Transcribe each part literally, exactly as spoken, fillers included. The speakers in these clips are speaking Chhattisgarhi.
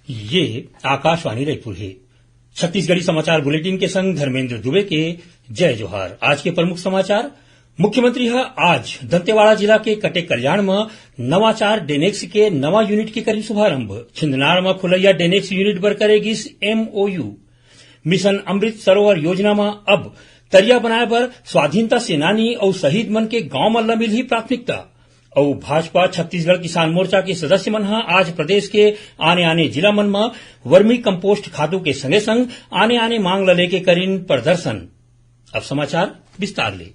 ये आकाशवाणी रायपुर हे। छत्तीसगढ़ी समाचार बुलेटिन के संग धर्मेंद्र दुबे के जय जोहार। आज के प्रमुख समाचार। मुख्यमंत्री ह आज दंतेवाड़ा जिला के कटेकल्याण म नवाचार डेनेक्स के नवा यूनिट के करिन शुभारंभ। छिंदनार म खुलैया डेनेक्स यूनिट बर करे गिस एमओयू। मिशन अमृत सरोवर योजना म अब तरिया बनाए बर स्वाधीनता सेनानी अउ शहीद मन के गांव मन ल मिलही प्राथमिकता। अउ भाजपा छत्तीसगढ़ किसान मोर्चा के सदस्य मन ह आज प्रदेश के आने-आने जिला मन म वर्मी कंपोस्ट खातू के संगे-संग आने-आने मांग ल लेके करिन प्रदर्शन। अब समाचार विस्तार ले।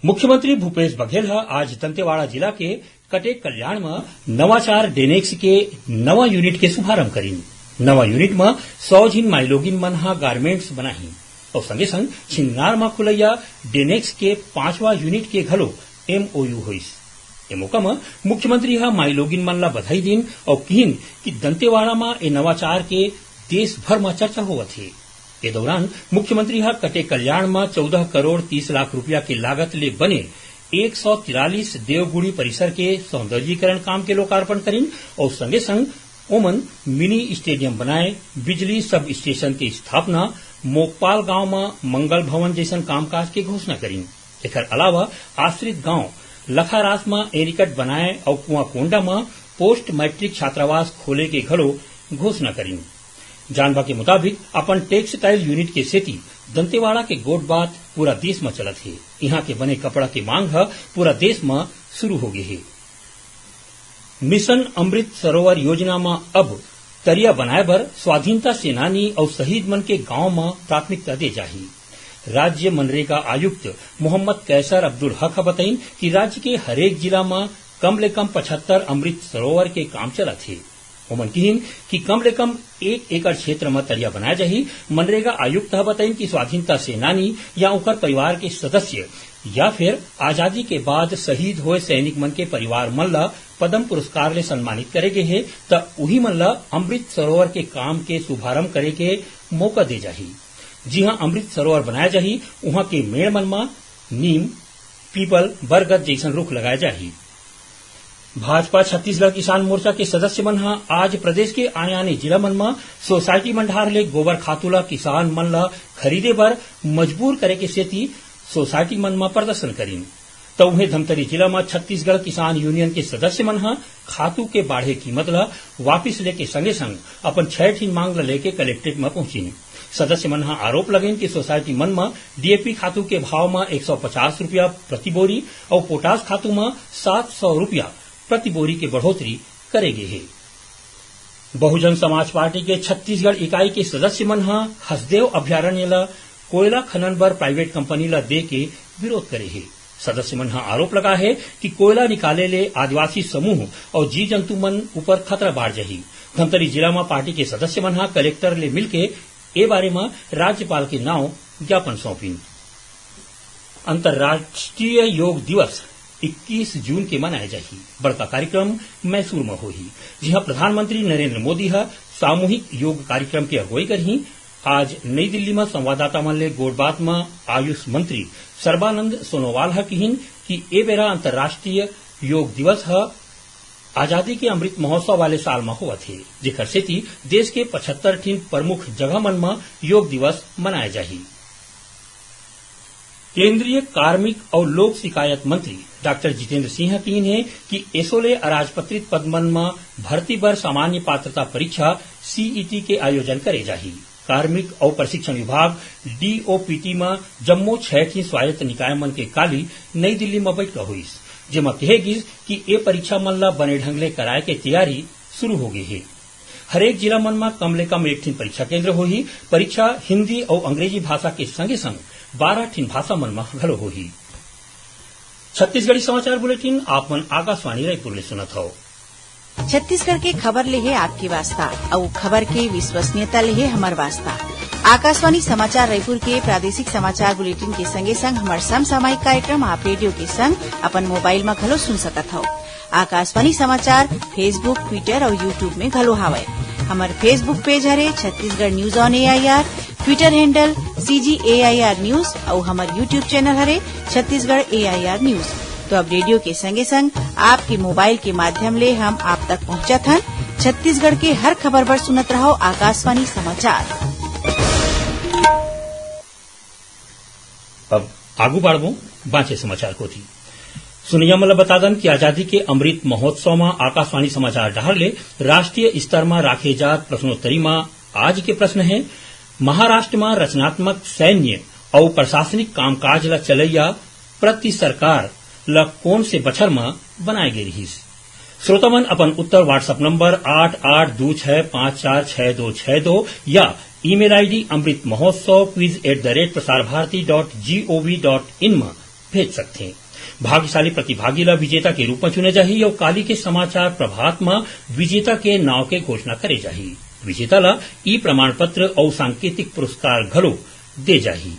मुख्यमंत्री भूपेश बघेल ह आज दंतेवाड़ा जिला के कटेकल्याण म नवाचार डेनेक्स के नवा यूनिट के शुभारंभ करिन। नवा यूनिट म सौ झिन माईलोगिन मन ह गारमेंट्स बनाही। अउ संगे संग छिंदनार म खुलैया डेनेक्स के पांचवा यूनिट के घलो एमओयू होइस। ए मौका म मुख्यमंत्री ह माईलोगिन मन ल बधाई दीन अउ किहिन कि दंतेवाड़ा म ए नवाचार के देश भर म चर्चा होवत हे। ए दौरान मुख्यमंत्री ह कटेकल्याण म चौदह करोड़ तीस लाख रुपया के लागत ले बने एक सौ तिरालीस देवगुड़ी परिसर के सौंदर्यीकरण काम के लोकार्पण करिन अउ संगे संग ओमन मिनी स्टेडियम बनाए, बिजली सब स्टेशन के स्थापना, मोकपाल गांव म मंगल भवन जइसन कामकाज के घोषणा करिन। एखर अलावा आश्रित गांव लखारास म एनीकट बनाए अउ कुआंकोंडा म पोस्ट मैट्रिक छात्रावास खोले के घलो घोषणा करिन। जानबा के मुताबिक अपन टेक्सटाइल यूनिट के सेती दंतेवाड़ा के गोठ बात पूरा देश म चलत हे। इहां के बने कपड़ा के मांग ह पूरा देश म शुरू हो गे हे। मिशन अमृत सरोवर योजना म अब तरिया बनाए बर स्वाधीनता सेनानी अउ शहीद मन के गांव म प्राथमिकता दे जाही। राज्य मनरेगा आयुक्त मोहम्मद कैसर अब्दुल हक ह बतइन कि राज्य के हरेक जिला म कम ले कम पचहत्तर अमृत सरोवर के काम चलत हे। ओमन किहिन कि कम ले कम एक एकड़ क्षेत्र म तरिया बनाए जाही। मनरेगा आयुक्त ह बतइन कि स्वाधीनता सेनानी या ओकर परिवार के सदस्य या फिर आजादी के बाद शहीद होए सैनिक मन के परिवार मन ल पद्म पुरस्कार ले सम्मानित करे गे हे, त उही मन ल अमृत सरोवर के काम के शुभारंभ करे के मौका दे जाही। जिहां अमृत सरोवर बनाए जाही, उहां के मेड़ मन म नीम, पीपल, बरगद जइसन रुख लगाए जाही। भाजपा छत्तीसगढ़ किसान मोर्चा के सदस्य मन ह आज प्रदेश के आने-आने जिला मन म सोसाइटी मन डहार ले गोबर खातू ल किसान मन ल खरीदे बर मजबूर करे के सेती सोसाइटी मन म प्रदर्शन करिन। त उहें धमतरी जिला म छत्तीसगढ़ किसान यूनियन के सदस्य मन ह खातू के बाढ़े कीमत ल वापिस लेके संगे-संग अपन छै ठिन मांग ल लेके कलेक्ट्रेट म पहुंचिन। सदस्य मन ह आरोप लगाइन कि सोसाइटी मन म डीएपी खातू के भाव म एक सौ पचास रुपया प्रति बोरी अउ पोटास खातू म सात सौ रुपया प्रति बोरी के बढ़ोतरी करे गे हे। बहुजन समाज पार्टी के छत्तीसगढ़ इकाई के सदस्य मन ह हसदेव अभयारण्य ल कोयला खनन बर प्राइवेट कंपनी ल दे के विरोध करे हे। सदस्य मन ह आरोप लगाए हे कि कोयला निकाले ले आदिवासी समूह अउ जीव जंतु मन ऊपर खतरा बाढ़ जाही। धमतरी जिला म पार्टी के सदस्य मन ह कलेक्टर ले मिलके ए बारे म राज्यपाल के नांव ज्ञापन सौंपिन। अंतर्राष्ट्रीय योग दिवस इक्कीस जून के मनाए जाही। बड़का कार्यक्रम मैसूर म होही, जिहां प्रधानमंत्री नरेंद्र मोदी ह सामूहिक योग कार्यक्रम के अगुवई करही। आज नई दिल्ली म संवाददाता मन ले गोठबात म आयुष मंत्री सर्बानंद सोनोवाल ह किहिन कि ए बेरा अंतर्राष्ट्रीय योग दिवस ह आजादी के अमृत महोत्सव वाले साल म होवत हे, जेखर सेती देश के पचहत्तर ठिन प्रमुख जगह मन म योग दिवस मनाए जाही। केंद्रीय कार्मिक अउ लोक शिकायत मंत्री डॉक्टर जितेंद्र सिंह ह किहिन हे कि एसो ले अराजपत्रित पद मन म भर्ती बर सामान्य पात्रता परीक्षा, सीईटी, के आयोजन करे जाही। कार्मिक अउ प्रशिक्षण विभाग, डीओपीटी, म जम्मो छै ठिन स्वायत्त निकाय मन के काली नई दिल्ली म बइठका होइस, जेमा कहे गिस कि ए परीक्षा मन ल बने ढंग ले कराए के तैयारी शुरू हो गे हे। हरेक जिला मन म कम ले कम एक ठिन परीक्षा केंद्र होही। परीक्षा हिंदी अउ अंग्रेजी भाषा के संगे-संग बारह ठिन भाषा मन म घलो होही। छत्तीसगढ़ी समाचार बुलेटिन आप मन आकाशवाणी रायपुर ले सुनत हव। छत्तीसगढ़ के खबर ले हे आपके वास्ता, अउ खबर के विश्वसनीयता ले हे हमर वास्ता। आकाशवाणी समाचार रायपुर के प्रादेशिक समाचार बुलेटिन के संगे-संग हमर समसामयिक कार्यक्रम आप रेडियो के संग अपन मोबाइल म घलो सुन सकत हव। आकाशवाणी समाचार Facebook, Twitter अउ YouTube में घलो हावय। हमर Facebook page हरे Chhattisgarh news on AIR, Twitter handle CG AIR news अउ हमर YouTube channel हरे छत्तीसगढ़ AIR news। तो अब रेडियो के संगे-संग आपके मोबाइल के माध्यम ले हम आप तक पहुंचत हन। छत्तीसगढ़ के हर खबर बर सुनत रहव आकाशवाणी समाचार। अब आगू बाढ़बो बांचे समाचार कोती। सुनैया मन ल बता दन कि आजादी के अमृत महोत्सव म आकाशवाणी समाचार डहार ले राष्ट्रीय स्तर म राखे जात प्रश्नोत्तरी म आज के प्रश्न हे, महाराष्ट्र म रचनात्मक सैन्य अउ प्रशासनिक कामकाज ल चलैया प्रति सरकार ल कोन से बछर म बनाए गे रिहिस? श्रोता मन अपन उत्तर WhatsApp नंबर आठ आठ दू छह पाँच चार छह दो छह दो या email ID amrit mahotsav quiz at the rate prasar bharati dot gov dot in म भेज सकथे। भाग्यशाली प्रतिभागी ल विजेता के रूप म चुने जाही अउ काली के समाचार प्रभात म विजेता के नाव के घोषणा करे जाही। विजेता ल ई प्रमाण पत्र अउ सांकेतिक पुरस्कार घलो दे जाही।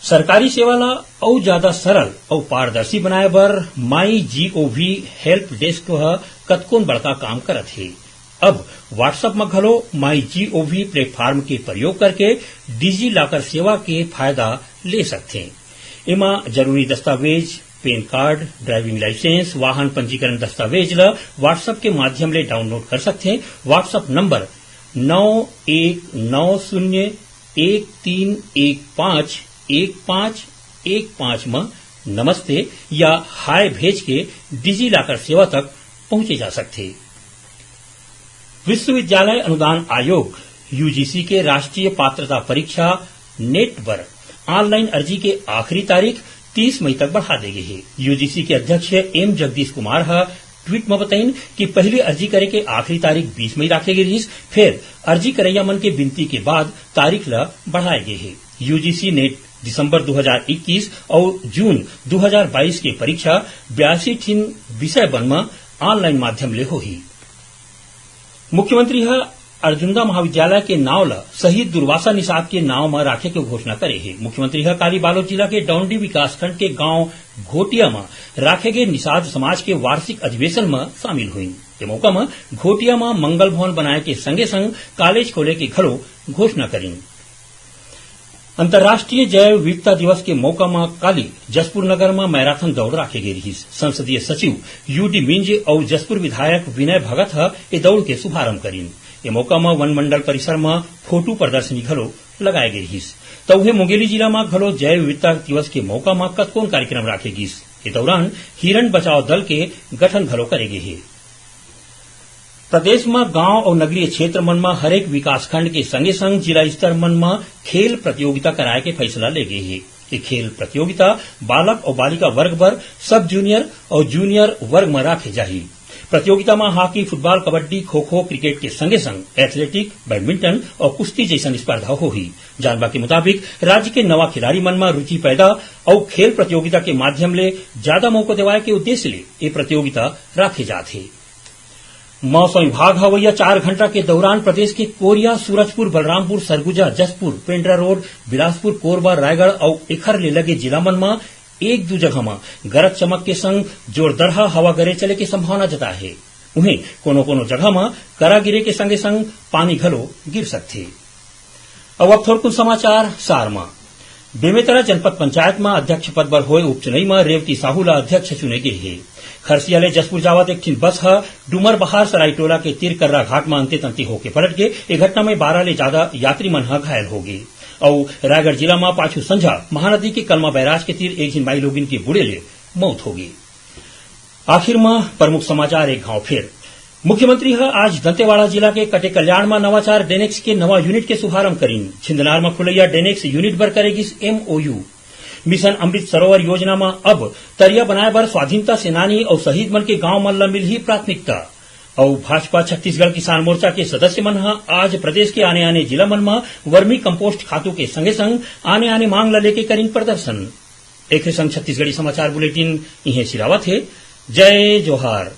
सरकारी सेवा ल अउ ज्यादा सरल अउ पारदर्शी बनाए बर MyGov help desk ह कतकोन बड़का काम करत हे। अब WhatsApp म घलो MyGov platform के प्रयोग करके DigiLocker सेवा के फायदा ले सकथे। एमा जरूरी दस्तावेज, पैन कार्ड, ड्राइविंग लाइसेंस, वाहन पंजीकरण दस्तावेज ल WhatsApp के माध्यम ले download कर सकथे। WhatsApp नंबर नौ एक नौ शून्य एक तीन एक पाँच एक पाँच एक पाँच म नमस्ते या हाय भेज के DigiLocker सेवा तक पहुंचे जा सकथे। विश्वविद्यालय अनुदान आयोग, UGC, के राष्ट्रीय पात्रता परीक्षा NET बर online अर्जी के आखिरी तारीख तीस मई तक बढ़ा दे गे हे। UGC के अध्यक्ष एम जगदीश कुमार ह tweet म बताइन कि पहिली अर्जी करे के आखिरी तारीख बीस मई राखे गे रिहिस, फेर अर्जी करइया मन के विनती के बाद तारीख ल बढ़ाए गे हे। UGC NET दिसंबर दू हजार इक्कीस अउ जून दू हजार बाईस के परीक्षा बयासी ठिन विषय मन म online माध्यम ले होही। मुख्यमंत्री ह अर्जुंदा महाविद्यालय के नाव ल शहीद दुर्वासा निषाद के नाव म राखे के घोषणा करे हे। मुख्यमंत्री ह काली बालोद जिला के डौंडी विकासखंड के गांव घोटिया म राखे गे निषाद समाज के वार्षिक अधिवेशन म शामिल होइन। ए मौका म घोटिया म मंगल भवन बनाए के संगे संग कॉलेज खोले के घलो घोषणा करिन। अंतर्राष्ट्रीय जैव विविधता दिवस के मौका म काली जशपुर नगर म मैराथन दौड़ राखे गे रिहिस। संसदीय सचिव यू डी मिंज अउ जशपुर विधायक विनय भगत ह ए दौड़ के शुभारंभ करिन। ए मौका म वन मंडल परिसर म फोटो प्रदर्शनी घलो लगाए गे रिहिस। त उहे मुंगेली जिला म घलो जैव विविधता दिवस के मौका म कतकोन कार्यक्रम राखे गिस। ए दौरान हिरण बचाव दल के गठन घलो करे गे हे। प्रदेश म गांव अउ नगरीय क्षेत्र मन म हरेक विकासखंड के संगे संग जिला स्तर मन म खेल प्रतियोगिता कराए के फैसला ले गे हे। ये खेल प्रतियोगिता बालक अउ बालिका वर्ग बर सब जूनियर अउ जूनियर वर्ग म राखे जाही। प्रतियोगिता म hockey, football, kabaddi, kho kho, cricket के संगे संग एथलेटिक, बैडमिंटन अउ कुश्ती जइसन स्पर्धा होही। जानबा के मुताबिक, राज्य के नवा खिलाड़ी मन म रुचि पैदा अउ खेल प्रतियोगिता के माध्यम ले ज्यादा मौका देवाए के उद्देश्य ले ये प्रतियोगिता राखे जात हे। मौसम विभाग ह अवइया चार घंटा के दौरान प्रदेश के कोरिया, सूरजपुर, बलरामपुर, सरगुजा, जशपुर, पेंड्रा रोड, बिलासपुर, कोरबा, रायगढ़ अउ एखर ले लगे जिला मन म एक दू जगह म गरज चमक के संग जोरदरहा हवा गरज चले के संभावना जताए हे। उहें, कोनो-कोनो जगह म करा गिरे के संगे-संग पानी घलो गिर सकथे। अउ अब थोरकुन समाचार सार म। बेमेतरा जनपद पंचायत म अध्यक्ष पद बर होए उपचुनई म रेवती साहू ल अध्यक्ष चुने गे हे। खरसिया ले जशपुर जावत एक ठिन बस ह डूमरबहार सरायटोला के तीर कर्रा घाट म अंते तंते होके पलट गे। ए घटना म बारह ले जादा यात्री मन ह घायल होगे। अउ रायगढ़ जिला म पाछू संझा महानदी के कलमा बैराज के तीर एक झिन माईलोगिन के बूड़े ले मौत होगे। आखिर म प्रमुख समाचार एक घांव फेर। मुख्यमंत्री ह आज दंतेवाड़ा जिला के कटेकल्याण म नवाचार डेनेक्स के नवा यूनिट के शुभारंभ करिन। छिंदनार म खुलैया डेनेक्स यूनिट बर करे गिस एमओयू। मिशन अमृत सरोवर योजना म अब तरिया बनाए बर स्वाधीनता सेनानी अउ शहीद मन के गांव मन ल मिलही प्राथमिकता। अउ भाजपा छत्तीसगढ़ किसान मोर्चा के सदस्य मन ह आज प्रदेश के आने-आने जिला मन म वर्मी कंपोस्ट खातू के संगे-संग आने-आने मांग ल लेके करिन प्रदर्शन। एखरे संग छत्तीसगढ़ी समाचार बुलेटिन इहें सिरावत हे। जय जोहार।